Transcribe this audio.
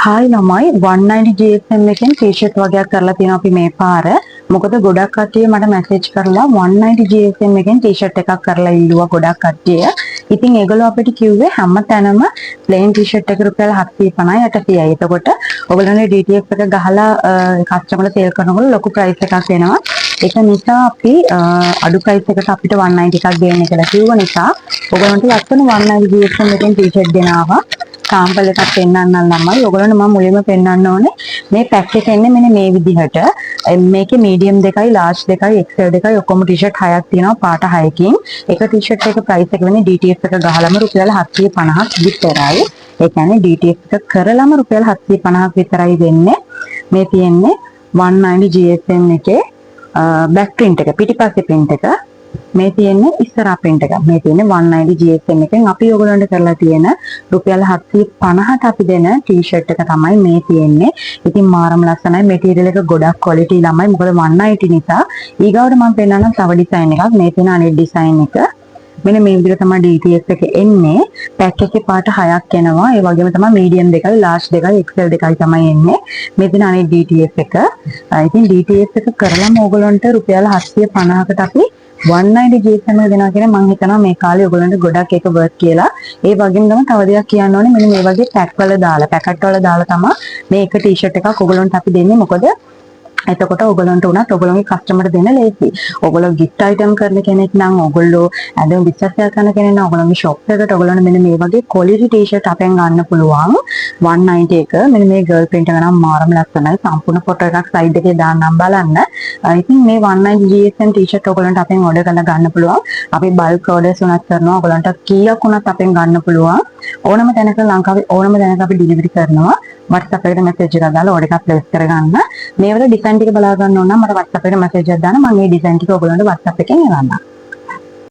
Hi ළමයි, 190 GSM එකෙන් T-shirt වගයක් කරලා තියෙනවා අපි මේ පාර. මොකද ගොඩක් කට්ටිය මට මැසේජ් කරලා 190 GSM එකෙන් ටී-ෂර්ට් එකක් කරලා ඉල්ලුවා ගොඩක් කට්ටිය. ඉතින් ඒගොල්ලෝ අපිට කිව්වේ හැම තැනම ප්ලේන් ටී-ෂර්ට් එක රුපියල් 750යි 800යි. එතකොට ඔයගොල්ලෝගේ DTF එක ගහලා කස්ටමර් සේල් කරනකොට ලොකු ප්‍රයිස් එකක් එනවා. ඒක නිසා අපි අඩු ප්‍රයිස් එකට අපිට 190 එකක් ගේන්න කියලා කිව්ව නිසා ඔයගොල්ලන්ට ලස්සන 190 GSM එකෙන් ටී-ෂර්ට් ගෙනාවා. සාම්පල් එකක් පෙන්වන්නම් ළමයි. ඔයගොල්ලන්ට මම මුලින්ම පෙන්වන්න ඕනේ මේ පැක් එක එන්නේ මෙන්න මේ විදිහට. මේකේ මීඩියම් දෙකයි, ලාර්ජ් දෙකයි, XL දෙකයි, ඔක්කොම ටී-ෂර්ට් හයක් තියෙනවා පාට හයකින්. එක ටී-ෂර්ට් එක ප්‍රයිස් එක වෙන්නේ DTF එක ගහලම රුපියල් 750ක් විතරයි. ඒ කියන්නේ DTF එක කරලම රුපියල් 750ක් විතරයි වෙන්නේ. මේ තියෙන්නේ 190 GSM එකේ බැක් ප්‍රින්ට් එක, පිටිපස්සේ ප්‍රින්ට් එක. මේ තියෙන්නේ ඉස්සරහා ප්‍රින්ට් එක. මේ තියෙන්නේ 190 GSM එකෙන් අපි ඔයගොල්ලන්ට කරලා තියෙන රුපියල් 750ට අපි දෙන ටී-ෂර්ට් එක තමයි මේ තියෙන්නේ. ඉතින් මාරම ලස්සනයි. මෙටීරියල් එක ගොඩක් ක්වොලිටි ළමයි. මොකද 190 නිසා. ඊගාවට මම පෙන්නන්නම් තව ඩිසයින් එකක්. මේ තියෙන අනිත් ඩිසයින් එක. මෙන්න මේ විදිහට තමයි DTF එක එන්නේ. පැක් එකේ පාට හයක් එනවා. ඒ වගේම තමයි මීඩියම් දෙකයි, ලාර්ජ් දෙකයි, XL දෙකයි තමයි එන්නේ. මේ තියෙන අනිත් DTF එක. ඉතින් DTF එක කරලම ඕගොල්ලන්ට රුපියල් 750කට අපි 190 GSM එක දෙනවා කියන්නේ මං හිතනවා මේ කාලේ ඔයගොල්ලන්ට ගොඩක් ඒක වර්ත් කියලා. ඒ වගේම තමයි තව දෙයක් කියන්න ඕනේ. මෙන්න මේ වගේ පැක් වල දාලා, පැකට් වල දාලා තමයි මේ එක ටී-ෂර්ට් එකක් ඔයගොල්ලන්ට අපි දෙන්නේ. මොකද එතකොට ඔයගොල්ලන්ට උනත් ඔයගොල්ලෝගේ කස්ටමර්ට දෙන්න ලේසි. ඔයගොල්ලෝ ගිෆ්ට් අයිටම් කරන කෙනෙක් නම්, ඔයගොල්ලෝ ඇඳුම් බිස්නස් එකක් කරන කෙනෙක් නම්, ඔයගොල්ලෝගේ ෂොප් එකට ඔයගොල්ලන්ට මෙන්න මේ වගේ ක්වොලිටි ටී-ෂර්ට් අපෙන් ගන්න පුළුවන් 190 එක. මෙන්න මේ ගර්ල් ප්‍රින්ට් එක නම් මාරම ලස්සනයි. සම්පූර්ණ ෆොටෝ එකක් සයිඩ් එකේ දාන්නම් බලන්න. ඉතින් මේ 190 GSM T-shirt ඔයගොල්ලන්ට අපෙන් ඕඩර් කරලා ගන්න පුළුවන්. අපි බල්ක් ඕඩර්ස් උනත් කරනවා. ඔයගොල්ලන්ට කීයක් වුණත් අපෙන් ගන්න පුළුවන්. ඕනම තැනක, ලංකාවේ ඕනම තැනක අපි ඩිලිවරි කරනවා. WhatsApp එකට මැසේජ් එකක් දාලා ඕඩර් එකක් ප්ලේස් කරගන්න. මේ වල ඩිසයින් ටික බලා ගන්න ඕන නම් මට WhatsApp එකට මැසේජ් එකක් දාන්න. මම මේ ඩිසයින් ටික ඔයගොල්ලන්ට WhatsApp එකෙන් එවන්නම්.